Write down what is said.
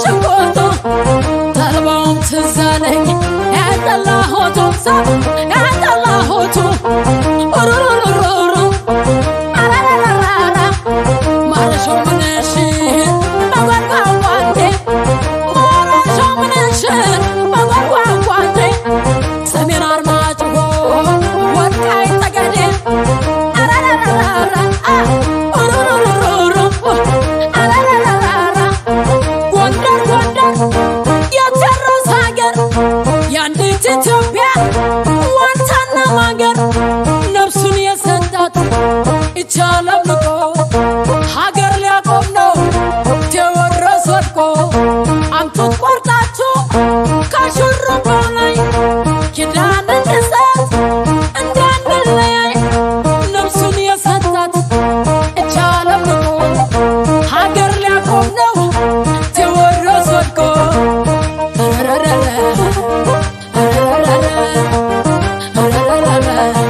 ሽንኩርቱ ተልባውም ትዝ አለኝ ያጠላሁቱ ያጠላሁቱ ሩሩሩሩሩ አራራራራ ማረሻው ምንሽ በጓጓጓንቴ ማረሻው ምንሽ በጓጓጓንቴ ሰሜን አርማጭሆ ወልቃይት ጠገዴ አራራራራ ሩሩሩሩሩ አራራራራ ጎንደር ጎንደር የቴዎድሮስ ሀገር የአንዲት ኢትዮጵያ ዋንታና ማገር ነፍሱን የሰጣት ይቻላል ንቆ ሀገር ሊያቆም ነው ቴዎድሮስ ወድቆ አምጡት ቆርጣችሁ ከሹሩባው ላይ ኪዳን እንድሰጥ እንዳንለያይ ነፍሱን የሰጣት ይቻላል ንቆ ሀገር ሊያቆም ነው ቴዎድሮስ ወድቆ ረረረረ ረረረረ ረረረረ።